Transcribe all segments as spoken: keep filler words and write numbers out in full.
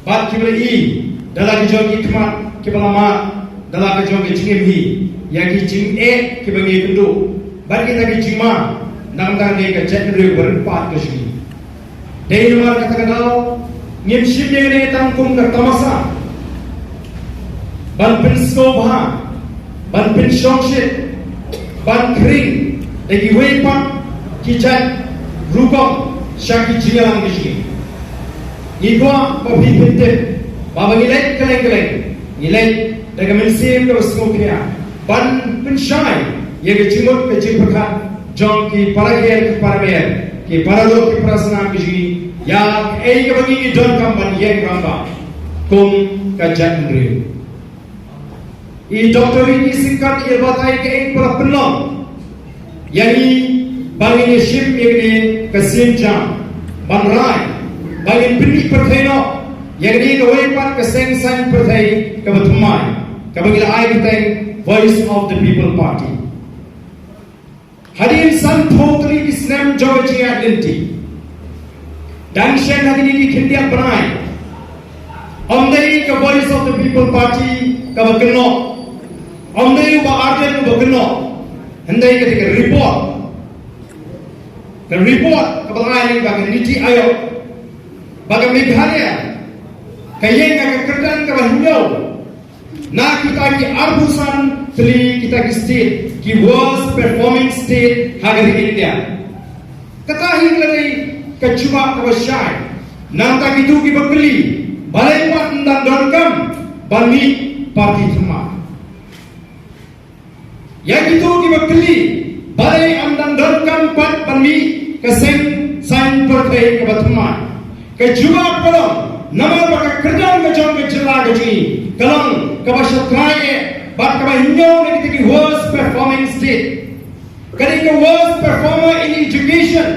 Bad kiba la i da la ki jong ki khmat kiba la mad da la ka jong ka jingim hi ïa ki jingeh kiba ngi kynduh bad kita ki jingma na ka bynta ne ka jaitbynriew ba rit paid ka jong ngi. Dei namar kata ka daw ngim shim ïa kane tang kum ka tamasa ban pynsngewbha, ban pynshongshit, ban khring da kiwei pat ki jait rukom sha ki jingïalang ki jong ngi. Ngi kwah ba phi pyntip ba ba ngi leit kylleng kylleng, ngi leit da ka mynsiem kaba sngewkhia ban pynshai ïa ka jingmut ka jingpyrkhat jong ki para kher ki para mer, ki para doh ki para snam ki jong ngi ïa kaei kaba ngi donkam ban ïeng rangbah kum ka jaitbynriew. I Doctor Ricky Syngkon i la batai kaei kaba la pynlong ïa ngi ba ngin ïashim ïa kane ka sienjam ban rai ba ngin pynmih pyrthei noh ïa kane kawei pat ka seng saiñ pyrthei kaba thymmai kaba ngi la ai kyrteng Voice of the People Party. Hadien sanphew tylli ki snem jong ka jingïaid lynti, dang shen ha kine ki khyndiat bnai, ym dei ka Voice of the People Party kaba kynnoh, ym dei u Bah Ardent uba kynnoh, hynrei ka dei ka report, ka report kaba la ai ba ka NITI Aayog ba ka Meghalaya ka ïeng ha ka kyrdan kaba hynñiew na kita ki arphew san tylli kita ki state, ki worst performing state ha ka ri India. Kata hi ka dei ka jubab kaba shai na bynta kito kiba kylli balei pat ym dang donkam ban mih party thymmai. Ïa kito kiba kylli balei ym dang donkam pat ban mih ka seng saiñ pyrthei kaba thymmai, ka jubab ka long namar ba ka kyrdan ka jong ka jylla ka jong ngi ka long kaba shatrai eh bad kaba hynñiew na kita ki worst performing state. Ka dei ka worst performer in education.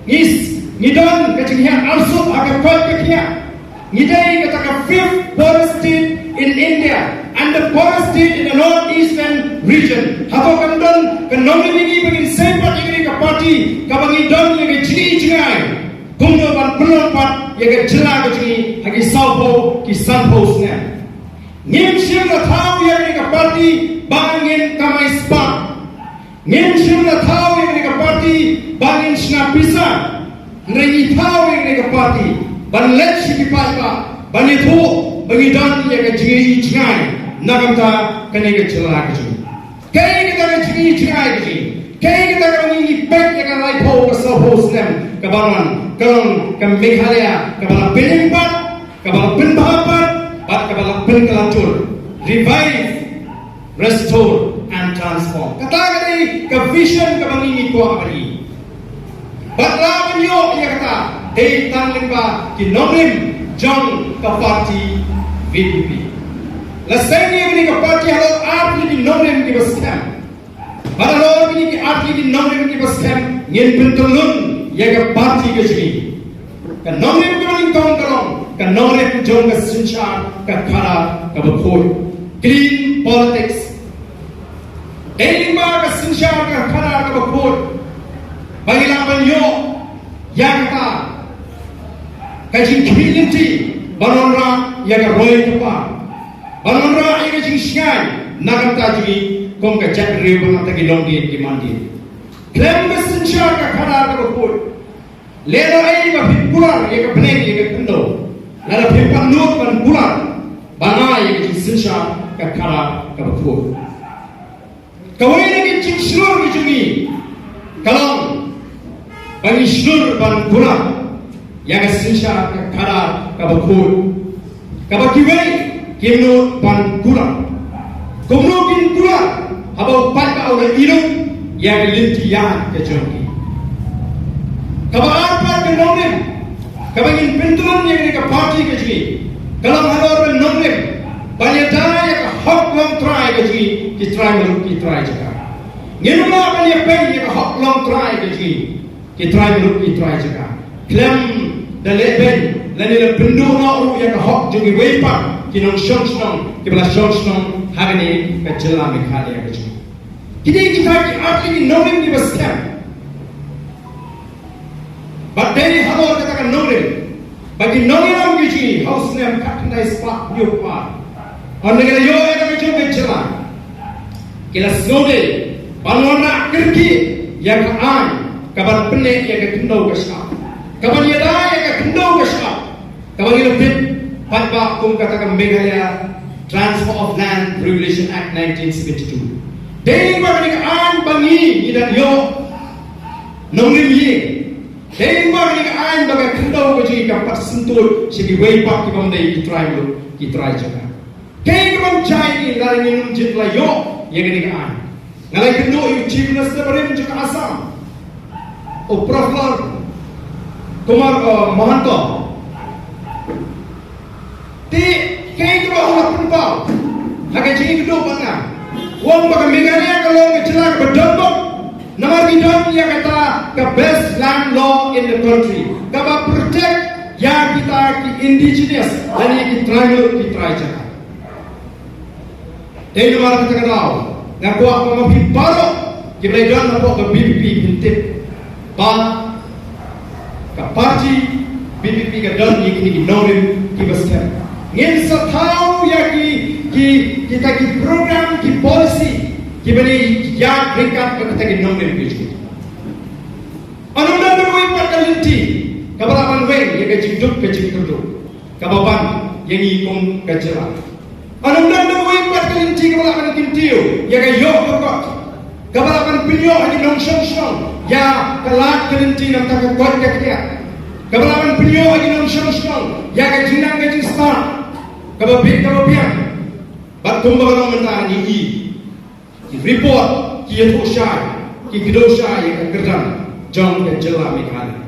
Ngi s-, ngi don ka jinghiar arsut ha ka koit ka khiah. Ngi dei kata ka fifth poorest state in India and the poorest state in the northeastern region. Hato kam don ka nongrim ïa ngi ba ngin seng pat ïa kane ka party kaba ngi don ïa ka jingi jingai kumno ban pynlong pat ïa ka jylla ka jong ngi ha ki sawphew ki sanphew snem? Ngim shym la thaw ïa kane ka party ba ngin kamai spah. Ngim shym la thaw ïa kane ka party ba ngin shna pisa. Hynrei ngi thaw ïa kane ka party ban leit sha ki paidbah ban ïathuh ba ngi don ïa ka jingïaid jngai na ka bynta kane ka jylla ka jong ngi. Kaei kata ka jingïaid jngai ka jong ngi? Kaei kata kaba ngi ngi peit ïa ka laiphew ka sawphew snem kaba wan? Ka long ka Meghalaya kaba la pynïeng pat, kaba la pynbha pat bad kaba la pynkylla jur. Revive, restore and transform. Kata ka dei ka vision kaba ngi ngi kwah ban ïoh. Bad la ban ïoh ïa kata dei tang lyngba ki nongrim jong ka party VPP. La seng ïa kane ka party halor ar tylli ki nongrim kiba skhem. Bad halor kine ki ar tylli ki nongrim kiba skhem ngin pyntyllun ïa ka party ka jong ngi. Ka nongrim kaba nyngkong ka long ka nongrim jong ka synshar ka khadar kaba khuid. Clean politics. Dei lyngba ka synshar ka khadar kaba khuid ba ngi lah ban ïoh ïa kata ka jingkhih lynti ban wanrah ïa ka roi ka par, ban wanrah ïa ka jingshngaiñ na ka bynta jong ngi kum ka jaitbynriew bad na ka bynta ki longdien ki mandien. Khlem ka synshar ka khadar kaba khuid, lehnohei ba phi kular ïa ka bneng ïa ka khyndew, lada phim pat nud ban kular ban ai ïa ka jingsynshar ka khadar kaba khuid. Kawei na ki jingshlur ki jong ngi ka long ba ngi shlur ban kular ïa ka synshar ka khadar kaba khuid, kaba kiwei kim nud ban kular. Kumno kin kular haba u paidbah u la ïeh ïa ka lynti ïaid ka jong ki? Kaba ar pat ka nongrim kaba ngin pyntyllun ïa kane ka party ka jong ngi ka long halor ka nongrim ban ïada ïa ka hok longtrai ka jong ngi ki trai muluk ki trai jaka. Ngim lah ban ïapeit ïa ka hok longtrai ka jong ngi ki trai muluk ki trai jaka khlem da leh beiñ lane la pynduh noh ruh ïa ka hok jong kiwei pat ki nongshong shnong kiba la shong shnong ha kane ka jylla Meghalaya ka jong ngi. Kine kita ki ar tylli ki nongrim kiba skhem. Bad dei halor kata ka nongrim Ba ki nongïalam ki jong ngi ha u snem khatkhyndai spah hynñiewphew ar, haba ki la ïoh ïa ka jong ka jylla, ki la sngewdei ban wanrah kyrkieh ïa ka aiñ kaban pynneh ïa ka khyndew ka shyiap, kaban ïada ïa ka khyndew ka shyiap, kaba ngi la tip paidbah kum kata ka Meghalaya Transfer of Land Regulation Act nineteen seventy-two. Dei ba kane ka aiñ ba ngi ngi dang ïoh nongrim ïing. Dei ba kane ka aiñ ba ka khyndew ka jong ngi kam pat syntud sha kiwei pat ki bym dei ki trai muluk, ki trai jaka. Kaei kaban jia ïa ngi lada ngim jied la ïoh ïa kane ka aiñ? Nga la ïakynduh ïa u Chief Minister barim jong ka Assam, u Praful Kumar, uh, Mahanta. Te kaei kaba u la pynpaw ha ka jingïakynduh bad nga? U ong ba ka Meghalaya ka long ka jylla kaba donbok namar ngi don ïa kata ka best land law in the country, kaba protect ïa kita ki indigenous lane ki tribal, ki trai jaka. Te namar kata ka daw nga kwah ba ma phi baroh kiba la don hapoh ka B P P phin tip ba ka party B P P ka don ïa kine ki nongrim kiba skhem. Ngin sa thaw ïa ki, ki, kita ki program, ki policy kiba ngi ïa ryngkat bad kita ki nongrim ki jong ngi. Ym don kawei pat ka lynti kaba lah ban weng ïa ka jingduk ka jingkyrduh kaba ban ïa ngi kum ka jylla. Ym don kawei pat ka lynti kaba lah ban kyntiew ïa ka ïoh ka kot, kaba lah ban pynïoh ha ki nongshong shnong ïa ka lad ka lynti na ka bynta ka koit ka khiah, kaba lah ban pynïoh ha ki nongshong shnong ïa ka jingnang ka jingstad kaba bit kaba biang. Bad kumba ka long mynta ngi i ki report ki ïathuh shai, ki kdew shai ïa ka kyrdan jong ka jylla Meghalaya.